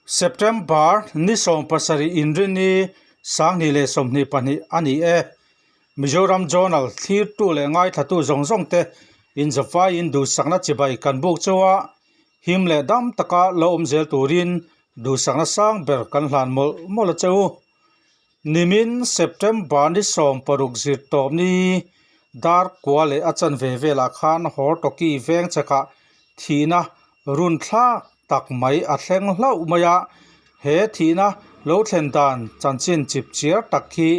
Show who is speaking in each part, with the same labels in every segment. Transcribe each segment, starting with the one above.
Speaker 1: September ni 17 Inrinni 2022 a ni e. Mizoram Journal thlirtu leh ngaithlatu zawng zawng te inzawvaiin duhsakna chibai kan buk chauh a, him leh dam taka lo awm zel turin duhsakna sang ber kan hlan mawlh mawlh a che u. Nimin September ni 16 zirtawp ni dar kua leh a chanve velah khan Hortoki veng chakah thihna run thlak tak mai a thleng hlauh mai a, he thihna lo thlen dan chanchin chip chiar tak hi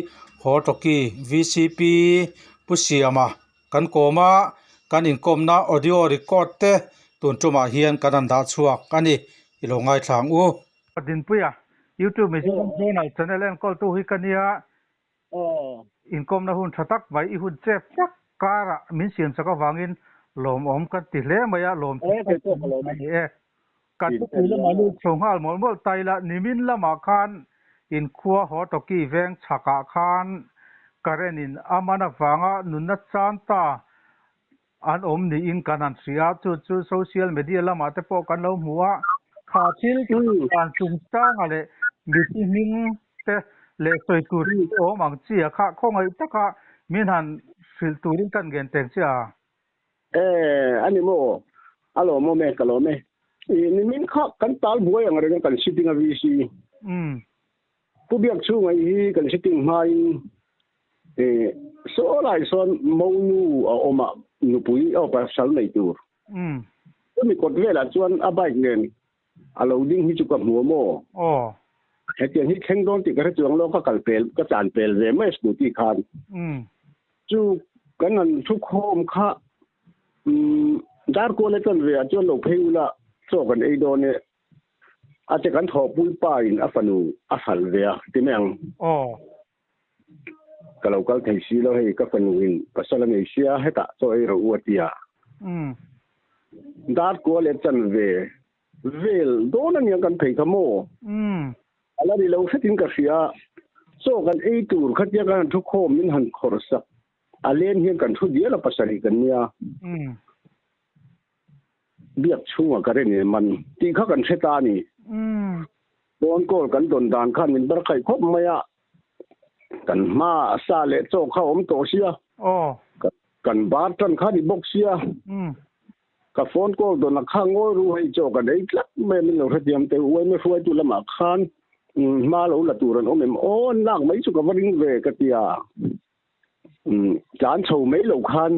Speaker 1: Hortoki vcp Pu Siama kan kawm a, kan inkawmna audio record te tun tumah hian kan han dah chhuak a ni, i lo ngaithla ang u. Dinpuia, YouTube Mizoram Journal channel enkawltu hi ka nia, inkawmna hun tha tak mai i hun chep tak karah min siam chak avangin lawmawm kan ti hle mai a, lawm a ni e. Kan thupui lamah lut chho nghal mawlh mawlh ta ila, nimin lamah khan inkhua Hawtawki veng chhakah khan current in a man avanga nunna chan ta An awm niin kan han hria a, chu chu social media lamah te pawh kan lo hmu a, kha thil dan chungchanga leh mithi hming te leh sawi tur te awm ang chi a kha khawngaih taka min han hrilh turin kan ngen teng che a.
Speaker 2: E, a ni maw? A lawmawm e, ka lawm e. I nimin kha kan tal buai ang reng a kan sitting a VC. Pu Biakchhunga hi kan sitting hmain E, saw lai sawn monu a awm a, nupui a pasal nei tur. Chumi kawt velah chuan a bike nen a lo ding hi chu ka hmu a maw?
Speaker 1: Aw.
Speaker 2: Hetiang hi thleng dawn tih ka hre chuang lo, ka kal pel, ka tlan pel ve mai a scooty khan. Chu kan han thu khawm kha, Darkual atang ve ah chuan lo phei ula chaw kan ei dawn e. A che kan thawhpui pa in a fanu a hralh ve a ti mai ang.
Speaker 1: Aw.
Speaker 2: Ka lo kal thei si lo hei ka fanu in pasal a nei sia hetah chaw ei rawh u a ti a. Dar kua leh chan ve vel dawn ania kan phei kha maw? A la ni lo hretin ka hria. Chaw kan ei tur khatia kan han thu khawm min han khawrh sak a len hian kan thu dial a pasarih kan nia. Biak chhungah ka rin em an tih kha kan hre ta a ni. Phone call kan dawn dan khan min bar khaih khawp mai a, kan hma sa leh chaw kha a awm tawh sia, kan bar tan kha a ni bawk sia, ka phone call dawn a kha ngawi ru hei chaw kan ei tlat mai a min lo hrethiam teh u ema hruaitu lamah khan hma lo la tur an awm em aw an lak mai chu ka va ring ve ka ti a. Tlan chho mai lo khan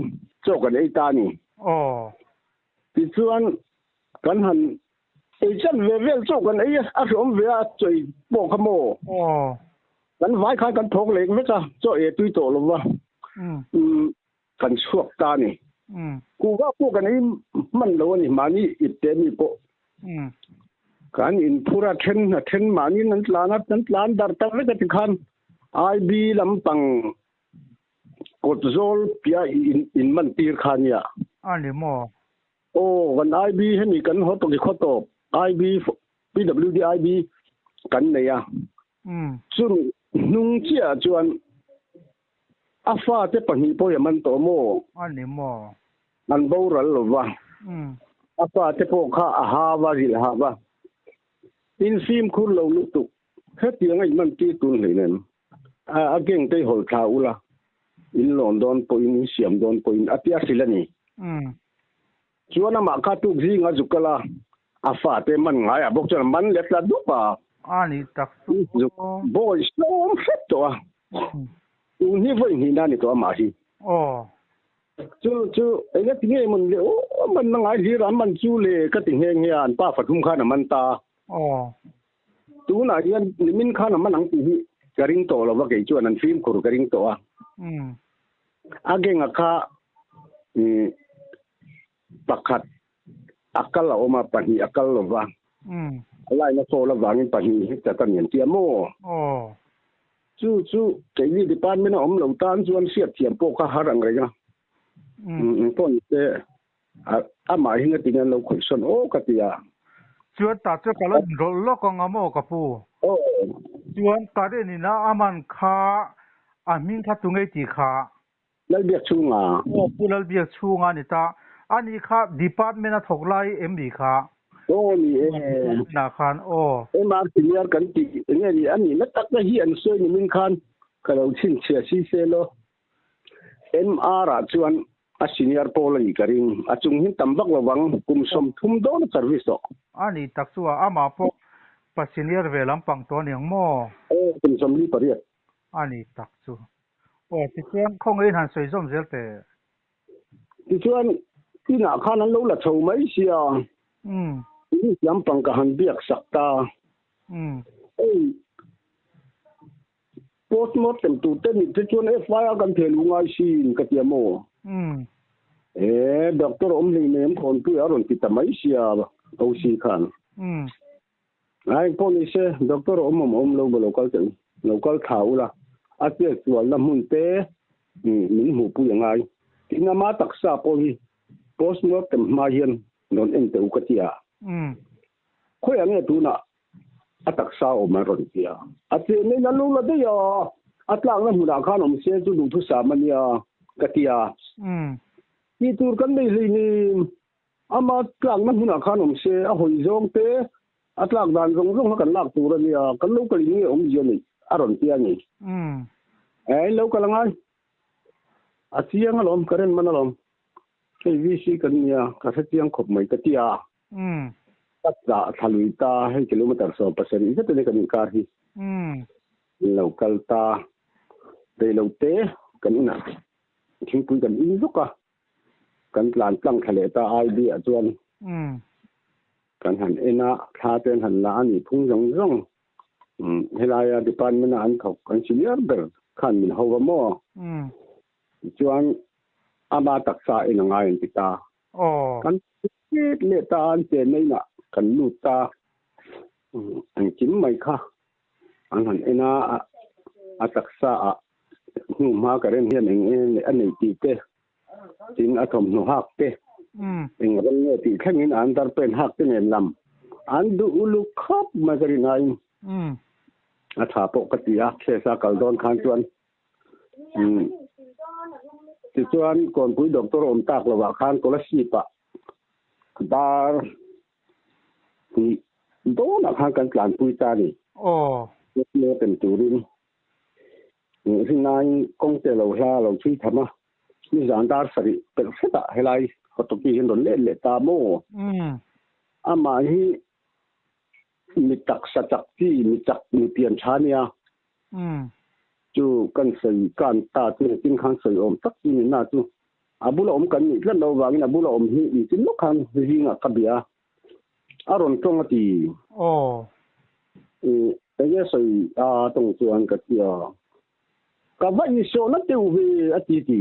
Speaker 2: chaw kan ei ta a ni.
Speaker 1: Aw.
Speaker 2: Tichuan kan han ei chan ve vel chaw kan ei a, a hreawm ve a, chaw ei pawh kha maw?
Speaker 1: Aw.
Speaker 2: Kan vai khan kan thawk lek vek a, chaw ei a tui tawh lo va. Kan chhuak ta a ni. Kuhva pawh kan ei hman lo a ni, mahni ipte mi pawh. Kan inphur a, then a then mahniin an tlan a, kan tlan darh tak vek a tikhan IB lampang kawt zawl piah in man tir kha nia.
Speaker 1: A ni maw?
Speaker 2: Aw, kan IB hemi kan haw tawk i khaw tawp IB PWD IB kan nei a. Chumi hnung chiah chuan a fate pahnih pawh hi a man tawh maw?
Speaker 1: A ni maw?
Speaker 2: An boral lo va. A fate pawh kha a hau a, rilh hau a. In fimkhur lo lutuk. Hetiang a inman tir tun hleinem. A geng te i hawl thla ula, in lawn dawn pawhin, in siam dawn pawhin a ti a hrilh a ni. Chuan amah kha tuk zinga zuk kal a, a fate man ngai ah bawk chuan a man let la dup a.
Speaker 1: A nih tak chu.
Speaker 2: Zuk bawi hlawm hrep tawh a. Tun hi vawi hnihna a ni tawh amah hi.
Speaker 1: Aw.
Speaker 2: Chu chu eng a ti nge mawn le aw, man na ngai hlir a, a man chu le ka ti nghe nghe a, an pa fathum khan a man ta.
Speaker 1: Aw.
Speaker 2: Tunah hian nimin khan a man ang tih hi ka ring tawh lo va, kei chuan an fimkhur ka ring tawh a. A genga kha pakhat a kal a awm a, pahnih a kal lo va. A line a fall avangin pahnih hi chat a ni an ti a maw? Chu chu keini department a awm lo tan chuan hriatthiam pawh kha har ang reng a. Engpawh ni se Amah hi ngatin an lo khawih sawn aw ka ti a.
Speaker 1: Chuan tah chu ka lo inrawlh lawk ang a maw ka pu?
Speaker 2: Aw.
Speaker 1: Chuan current in a aman kha a hming kha tu ngei tih kha?
Speaker 2: Lalbiak chhunga.
Speaker 1: Aw pu Lalbiak chhunga a ni ta. Ani kha department a thawk lai em ni kha?
Speaker 2: Aw ni e.
Speaker 1: Nah khan aw.
Speaker 2: MR senior kan tih enge ni a nihna tak na hi an sawi nimin khan ka lo chhinchhiah si se law. MR ah chuan a senior pawl a nih ka ring. A chung hin tam vak lovang kum 30 dawn a service tawh.
Speaker 1: A nih tak chu a amah pawh pa senior ve lampang tawh a ni ang maw?
Speaker 2: Aw kum 48.
Speaker 1: A nih tak chu. Aw tichuan khawngaihin han sawi zawm zel teh.
Speaker 2: Tichuan inah khan an lo la chho mai sia. Police lampang ka han biak sak ta. Hei postmortem tur te nih te chuan FIR kan theh luh ngai sin ka ti a maw? E doctor awm hlei nem khawnpui a rawn ti ta mai sia OC khan. A engpawh ni se doctor awm awm awm lo va lo kal teh u, lo kal thla ula a chet sualna hmun te min hmuhpui a ngai. Tin ama taksa pawh hi postmortem hma hian rawn en teh u ka ti a. Khawiah nge tunah a taksa awm an rawn ti a. A chenna in a lo la daih a, a tlakna hmunah khan awm se chu duhthusam a nia ka ti a. Tih tur kan nei hleinem, ama tlakna hmunah khan awm se a hawi zawng te, a tlak dan zawng zawng kha kan lak tur a nia, kan lo kal in nge awmzia neih a rawn ti a ni. In lo kal angai. A chiang alawm, ka ren man alawm. Hei VC kan nia, ka hre chiang khawp mai ka ti a. Ka chah thla lui ta, hei kilometer 17 zet ania kan inkar hi. In lo kal ta, rei lo te kan inah thingpui kan in zawk a, kan tlan tlang thla leh ta IB ah chuan kan han en a, thla te an han la a ni phung zawng zawng. Helaia department a an thawk an senior ber khan min ho va maw? Tichuan ama taksa en a ngai an ti ta. Kan let leh ta an chenna inah kan lut ta. Engkim mai kha an han en a, a taksa ah hnu hma ka rem hian eng eng a nei tih te, tin a thawmhnaw hak te, eng rawng nge tih thlengin an darpen hak te nen lam an duh uluk khawp mai ka rinaiin a tha pawh ka ti a, case a kal dawn khan chuan Tichuan Kawnpui doctor awm tak lovah khan Kolasib ah dar hnih dawnah khan kan tlanpui ta a ni. Pen turin rinaiin kawng te lo hla lo chhui tham a, nizan dar sarih pelh hretah helai Hawtawki hian rawn let leh ta maw? Amah hi mi taksa chak chi, mi chak, mi pian tha nia. Chu kan sawi kan ta chu engtin khan sawi awm tak chu ni na chu a bula awm kan nih tlat lo vangin a bula awm hi engtin lawk khan zingah ka bia a rawn tawng a ti. Enge sawi a tawng chuan ka ti a, ka va insawhna deuh ve a ti ti.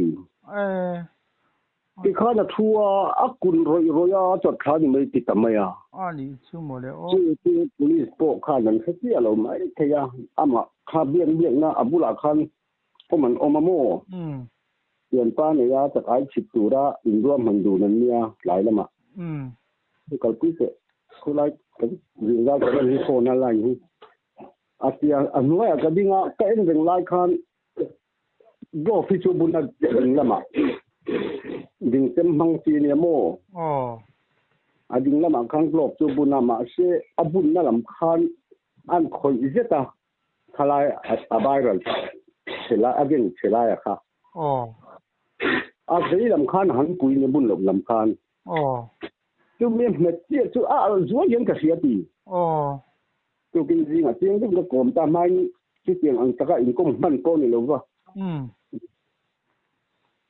Speaker 2: Tikhan a thu a, a kun rawih rawih a, a chawt thla ni mai ti ta mai a.
Speaker 1: A nih chu mawle aw.
Speaker 2: Chu chu police pawh khan an hre chiah lo mai thei a, amah kha biak biakna a bulah khan awm an awm a maw? Thianpa nei a chak ai chhit tura inruahman dun an nia tlai lamah. Kalpui teh, khulai kan zingzau ka en hi phone a line hi a tia, a hnuaiah ka ding a, ka en reng lai khan Glove hi chu buna ding lamah ding chem hmang chi ania maw? A ding lamah khan glove chu bun a, mahse a bunna lam khan an khawih zet a, khalai a viral chhe lai, a geng chhe lai a kha. A vei lam khan a han pui nia bun loh lam khan. Chumi a hmet chiah chu a alh zuai hian ka hria ti. Tukin zingah chiang deuh ka kawm ta hmain chutiang ang taka inkawm hman pawh ni lo va.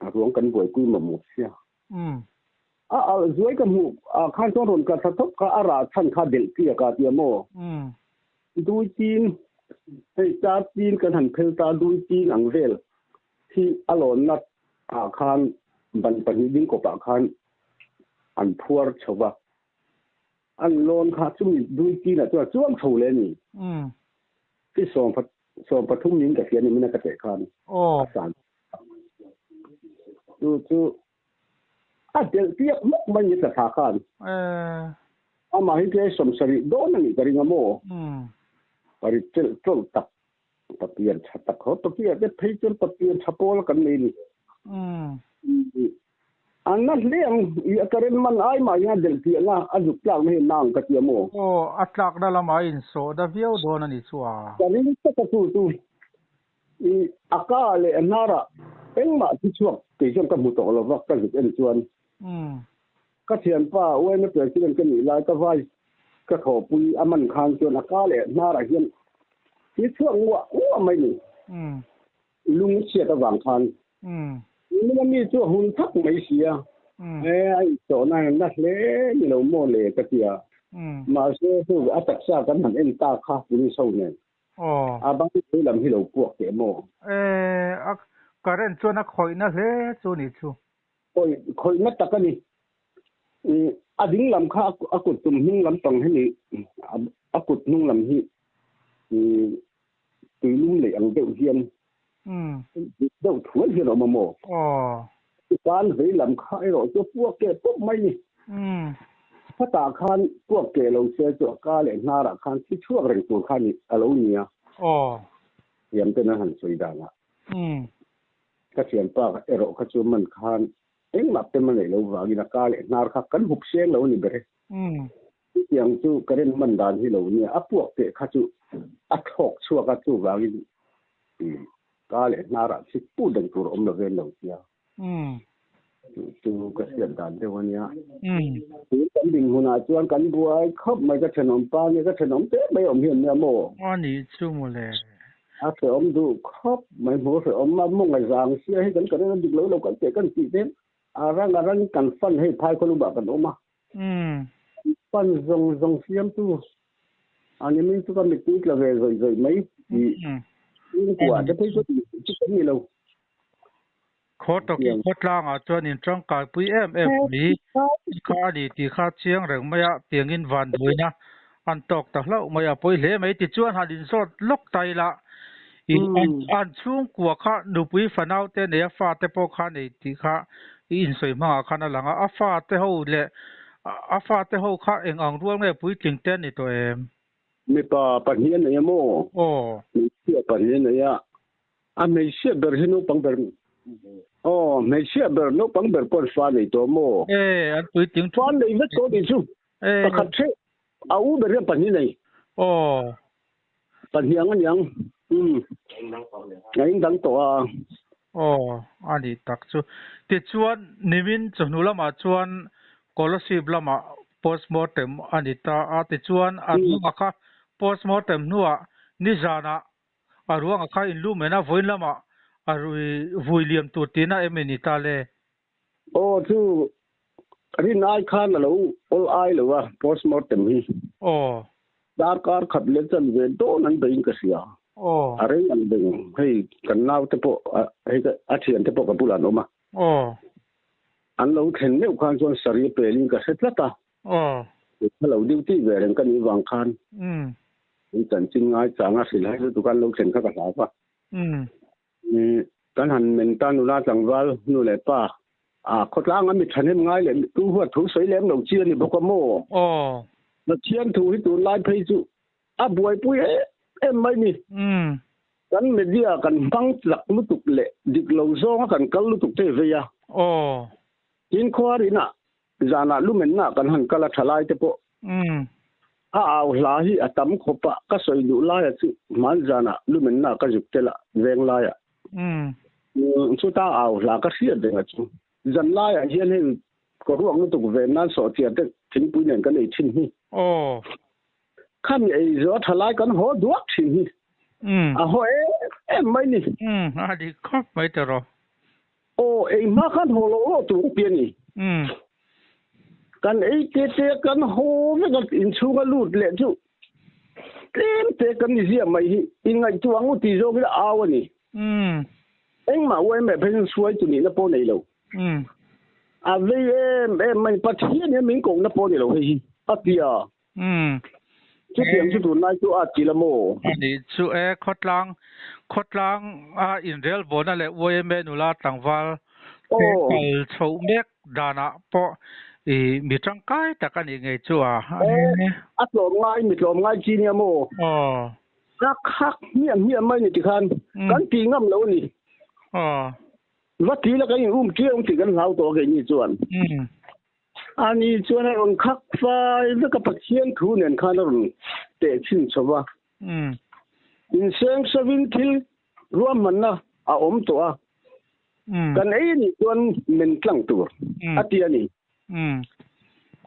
Speaker 2: A ruang kan buaipui mamawh sia. A alh zuai ka hmuh ah khan chuan rawn kal thla thawp kha a rah chhan kha delh tia ka tia maw? Dui tin, hei char tin kan han phel ta dui tin ang vel hi a lawnna ah khan ban pahnih ding kawpah khan an phuar chho va. An lawn kha chumi dui tinah chuan a chuang chho leh a ni. Chi 13 niin ka hria ni mina ka teh khan a san. Chu chu a delh piak mawk mai ni tla thla khan. Amah hi tlai 70 dawn a nih ka ring a maw? Pari chelh tawlh tak papian tha tak ho papiah te phei chuan papian tha pawl kan nei ni. An na hle ang, i a current man ai mah hian a delh piah na a zuk tlak na hi na ang ka ti a maw?
Speaker 1: Aw, a tlakna lamah a insawh da viau dawn a ni chu a.
Speaker 2: Ka ring tak a chu chu i a ka leh a hnarah engmah thi chhuak kei chuan ka hmu tawh lo va, ka zuk en chuan. Ka thianpa UNA President ka nih lai ka vai ka thawhpui a man khan chuan a ka leh hnarah hian thi chhuak nguah nguah mai ni. Lung chhiat avang khan nula mi chu a hun thak mai si a, e a insawhna hian na hle ni lo maw le ka ti a, mahse chu a taksa kan han en ta kha police ho nen a bang lei lam hi lo puak teh maw?
Speaker 1: E a current chuan a khawihna hle chu ni chu.
Speaker 2: Khawih khawihna tak a ni. A ding lam kha a kut tum hnung lam pang hi ni a kut hnung lam hi Tui lum leh ang deuh hian deuh thual hian a awm a maw? Chutan vei lam kha erawh chu puak keh pawp mai ni. Khatah khan puak keh lo se chu a ka leh hnarah khan thi chhuak reng tur kha a lo nia. Thiam ten an han sawi danah. Ka thianpa erawh kha chu man khan engmah pem a neih lo vangin a ka leh hnar kha kan hup seng lo a ni ber e. Chutiang chu current man dan hi lo nia, a puak teh kha chu a thlawk chhuak a, chuvangin ka leh hnarah chhit put reng tur a awm lo vel lo tia. Chu chu ka hriat dan deuh a nia. Tun kan dinhmunah chuan kan buai khawp mai, ka thenawm pa nge ka thenawm te mai awm hi an nia maw?
Speaker 1: A nih chu mawle.
Speaker 2: A hrehawm duh khawp mai, hmu hrehawm a, mawnga zang sia hi kan current a dik lo lo kan teh kan tih te a rang a rang kan fan hei phai khawlumah kan awm a. Pan zawng zawng siamtu a ni min chu ka mittui tla ve zawih zawih mai tih chhungkua te phei chu chu kan ni lo.
Speaker 1: Khaw tawkin khawtlangah chuan in tangkaipui em em mai kha a ni tih kha chiang reng mai a, tiangin vanduaina an tawk ta hlauh mai a, pawi hle mai tichuan han inzawt lawk ta ila an chhungkua kha nupui fanau te nei a fate pawh kha nei tih kha i insawi hmangah khan a lang a, a fate ho leh a fate ho kha eng ang rual nge puitling te an ni tawh em?
Speaker 2: Mipa pahnih a nei a maw?
Speaker 1: Aw.
Speaker 2: Hmeichhia pahnih a nei a, a hmeichhia ber hi naupang ber aw hmeichhia ber naupang ber pawh an fa nei tawh maw?
Speaker 1: E, an puitling
Speaker 2: Fa nei vek tawh tih chu pakhat hreh a u ber hian pahnih nei.
Speaker 1: Aw.
Speaker 2: Pahnih ang a niang. Umm. A indang tawh a.
Speaker 1: Aw, a nih tak chu. Tichuan, nimin chawhnu lamah chuan Kolasib lamah postmortem a ni ta a. Tichuan, a ruanga kha postmortem hnuah nizanah a ruanga kha inlumen a, vawiin lamah a vui liam tur tihna em ni ta le?
Speaker 2: Aw chu rin ai khan a lo awl ai lo a postmortem hi.
Speaker 1: Aw.
Speaker 2: Darkar khat leh chan ve dawn an bein ka hria.
Speaker 1: Aw.
Speaker 2: A rei ang beng hei kan nau te pawh hei a thian te pawh ka bulah an awm a.
Speaker 1: Aw.
Speaker 2: An lo thlen meuh khan chuan sari pelin ka hre tlat a.
Speaker 1: Aw.
Speaker 2: Ka lo duty ve reng ka nih vang khan.
Speaker 1: Umm.
Speaker 2: In chanchin ngai chang a hrilh hai lutuk a an lo thlen kha ka hlau va.
Speaker 1: Umm.
Speaker 2: Kan han men ta nula tlangval nu leh pa a khawtlang a mi thahnem ngai leh tu huat thu sawi lem lo chi a ni bawk a maw?
Speaker 1: Aw.
Speaker 2: Pathian thu hi tunlai phei chu a buaipui em em mai ni. Kan media kan hmang chak lutuk leh dik lo zawnga kan kal lutuk te vei a.
Speaker 1: Aw.
Speaker 2: Tin khuarinah Zanah lumenna kan han kal a tha lai te pawh a au hla hi a tam khawp a, ka sawi duh laia chu hman zanah lumenna ka zuk tel a veng laia chuta au hla ka hriat reng a chu. Zan laiah hian hei ka ruak lutuk ven nan sawhchiar te thingpui nen kan ei thin hi. Khami ei zawh a tha lai kan haw duak thin hi a haw em em mai ni.
Speaker 1: A dik khawp mai ta rawh.
Speaker 2: Aw, ei hma khan haw lo rawh tur a ti a ni. Kan ei te te kan haw vek a, inchhung a lut leh chu tlem te kan ni ziah mai hi inngaihtuah ang u tih zawk hi a au a ni. Engmah uaim leh phei chuan suai tu nihna pawh nei lo. A vei em em mai, Pathian hian min kohna pawh ni lo hei hi a ti a. Chutiang chu tunlai chu a ti la maw?
Speaker 1: A nih chu e, khawtlang khawtlang a inrel vawna leh YMA nula tlangval te kal chhoh mek danah pawh i mi tangkai tak a nih ngei chu a.
Speaker 2: E, a tlawm ngai mi tlawm ngai chi nia maw?
Speaker 1: Aw.
Speaker 2: Khak khak hmiah hmiah mai ni tikhan kan ti ngam lo a ni.
Speaker 1: Aw.
Speaker 2: Va ti la kan in um ṭiau tih kan hlau tawh a keini chuan. Ani chuan a rawn khak fai vek a, Pathian thu nen khan a rawn teh chhin chho va. Inseng sawiin thil ruahmanna a awm tawh a, kan ei anih chuan men tlang tur a ti a ni.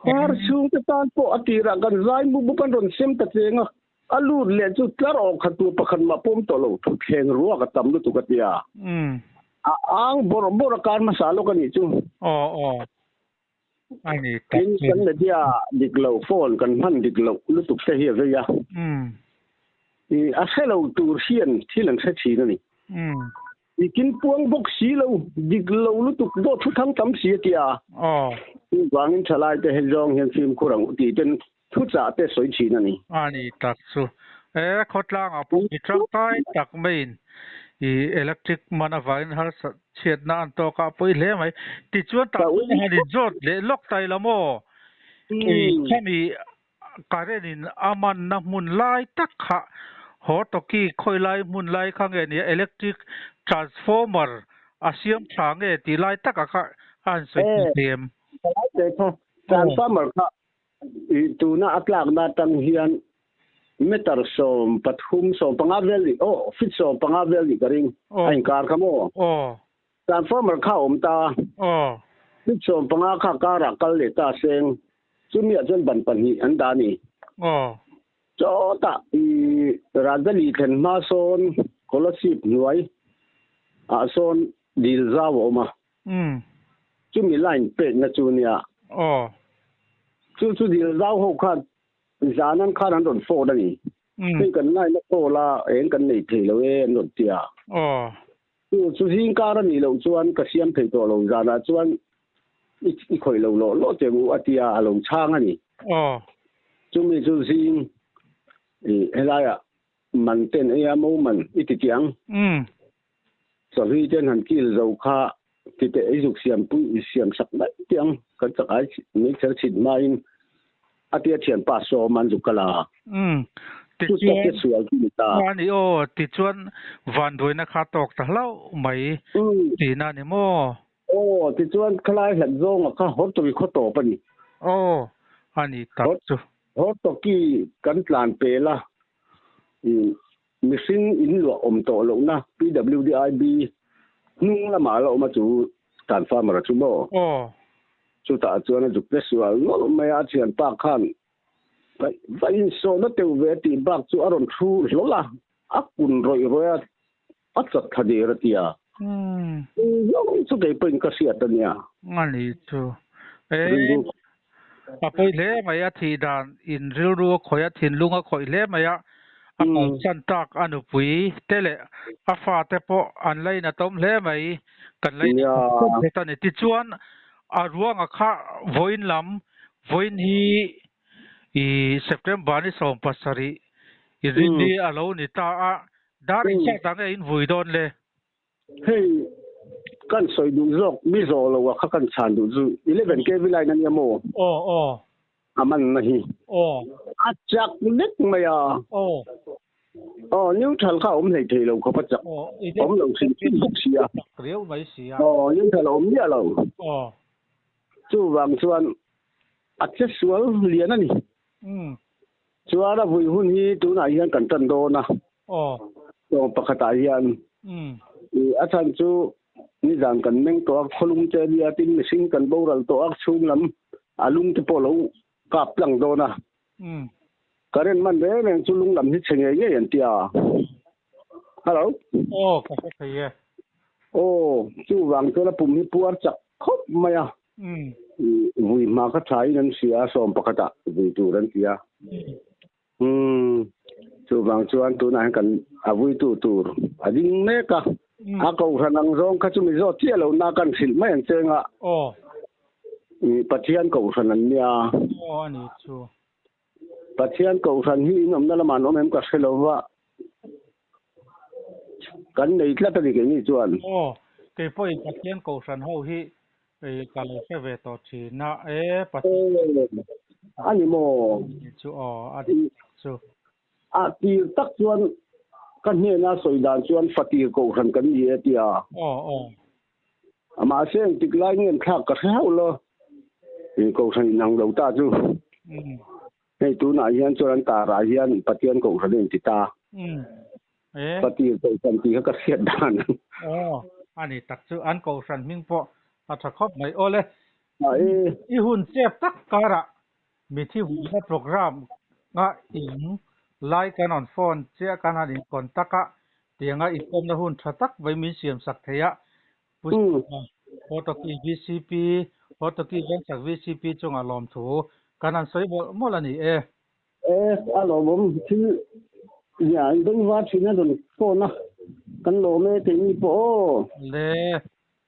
Speaker 2: Khar chhungte tan pawh a tirah kan zai mup mup an rawn sem ta cheng a, a lut leh chu tlar awk khat tur pakhat mah pawm tawh lo, thutthleng ruak a tam lutuk a ti a. A ang bawrh bawrh a kar hmasa lawk a nih chu. Tin, kan media dik lo, phone kan hman dik loh lutuk te hi a vei a. A hre lo tur hian thil an hre thin a ni. I kin puang bawk si lo, dik lo lutuk dawt thu thang tam si a ti a. Chuvangin thalai te hei zawng hian fimkhur ang u tih ten thuchah te sawi thin a ni.
Speaker 1: A ni tak chu. E, khawtlangah pawh mi tangkai tak maiin i electric man avangin harsat chhiatna an tawk a pawi hle mai. Tichuan tah chuan han inzawt leh lawk ta ila maw? I khami current in a manna hmun lai tak kha haw tawki khawi lai hmun lai kha nge nia electric transformer a siam tha nge tih lai takah kha a han sawi thei thei em?
Speaker 2: Transformer kha Tuna a tlakna atang hian meter 13, 15 vel nih, aw, feet 15 vel nih ka ring. A inkar kha maw? Transformer kha a awm ta. Feet 15 kha karah kal leh ta seng. Chumiah chuan ban pahnih an dah a ni. Chawtah i Rajali thlen hma sawn Kolasib hnuai ah sawn dil zau a awm a. Chumi line pekna chu nia. Chu chu dil zau ho khan zanan khan an rawn phone a ni. Hei kan line a call a, eng kan nei thei lo e an rawn ti a. Chu chu zingkar a nih loh chuan ka siam thei tawh lo, zanah chuan i khawih lo lawh lawh che u a tia a lo chhang a ni. Chumi chu zing i helaiah man ten ei a mo man i ti chiang. Chawhlui ten han kil zo kha ti teh ei zuk siam pui i siam sak mai tiang kan chak ai meichher chhit hmain a tia thianpa sawm an zuk kal a. Chu tak te sual chu ni ta.
Speaker 1: A ni aw, tichuan vanduaina kha tawk ta hlauh mai tihna a ni maw?
Speaker 2: Aw, tichuan khalai hlat zawnga kha Hawrtawki khaw tawp a ni.
Speaker 1: Aw, a ni tak chu.
Speaker 2: Hawrtawki kan tlan pel a, Mihring in luah awm tawh lohna PWDIB hnung lamah a la awm a chu transformer a chu maw?
Speaker 1: Aw.
Speaker 2: Chutah chuan a zuk te sual nawlh mai a, a thianpa khan vai vai insawhna teuh ve a tih bak chu a rawn thu hlawl a, a kun rawih rawih a, a chat thla der a ti a. Zawng chu kei pawhin ka hriat a nia.
Speaker 1: A ni chu. E, a pawi hle mai a thih dan in rilru a khawih a, thinlung a khawih hle mai a, a kalsan tak a nupui te leh a fate pawh an lainatawm hle mai, kan lainatawm zet a ni. Tichuan a ruanga kha vawiin lam, vawiin hi i September ni 17 i rinni a lo ni ta a, dar engzat ah nge in vui dawn le?
Speaker 2: Hei kan sawi duh zawk mi zawh lo a kha kan chhan duh chu 11 kv line a nia maw?
Speaker 1: Aw aw.
Speaker 2: A man na hi.
Speaker 1: Aw.
Speaker 2: A chak lek mai a.
Speaker 1: Aw.
Speaker 2: Aw neutral kha a awm hlei thei lo khawp a chak.
Speaker 1: Aw
Speaker 2: Awm lo hrim hrim bawk si a.
Speaker 1: Chak riau mai si a.
Speaker 2: Aw neutral a awm miah lo.
Speaker 1: Aw.
Speaker 2: Chuvang chuan a che sual lian a ni. Chuan a vui hun hi tunah hian kan tan dawn a.
Speaker 1: Aw.
Speaker 2: Tawng pakhatah hian. A chhan chu nizan kan meng tawh a, khawlum te ania tin mihring kan boral tawh a, chhung lam a lung te pawh lo kap tlang dawn a. Current man reng reng chu lung lam hi chhe ngei ngei an ti a. Hello.
Speaker 1: Aw, ka hre thei e.
Speaker 2: Aw, chuvang chuan a pum hi puar chak khawp mai a. Vui hma kha tha in an hria a, 11 ah vui tur an ti a. Chuvang chuan tunah hian kan a vuitu tur a ding mek a. A kohhran ang zawng kha chu mi zawt chiah lo na kan hrilh mai ang cheng a. Pathian kohhran an nia.
Speaker 1: Aw a ni chu.
Speaker 2: Pathian kohhran hi in awmna lamah an awm em ka hre lo va, kan nei tlat a ni keini chuan.
Speaker 1: Aw, kei pawhin Pathian kohhran ho hi ka lo hre ve tawh thin a, e
Speaker 2: Pathian. A ni maw?
Speaker 1: Ni chu aw, a dik tak chu.
Speaker 2: A tir tak chuan ka hnena sawi dan chuan fatir kohhran kan ni e tia.
Speaker 1: Aw, aw.
Speaker 2: Mahse engtik lai nge an thlak ka hre hauh lo. Kohhran inang lo ta chu. Hei tunah hian chuan an tarah hian Pathian kohhran a inti ta. Patir kohhran tih kha ka hriat dan.
Speaker 1: Aw, a ni tak chu an kohhran hming pawh a tha khawp mai. Awle, i hun chep tak karah mithi huihna program nga in lai kan rawn phone chiah kan han in contact a, tianga inkawmna hun tha tak mai min siam sak thei a. Pu Hawtawki VCP, Hawtawki Vengchak VCP chungah lawmthu kan han sawi mawlh mawlh a ni e.
Speaker 2: E, a lawmawm thil nia in bengvar thin a rawn phone a, kan lawm e keini pawh aw.
Speaker 1: Le.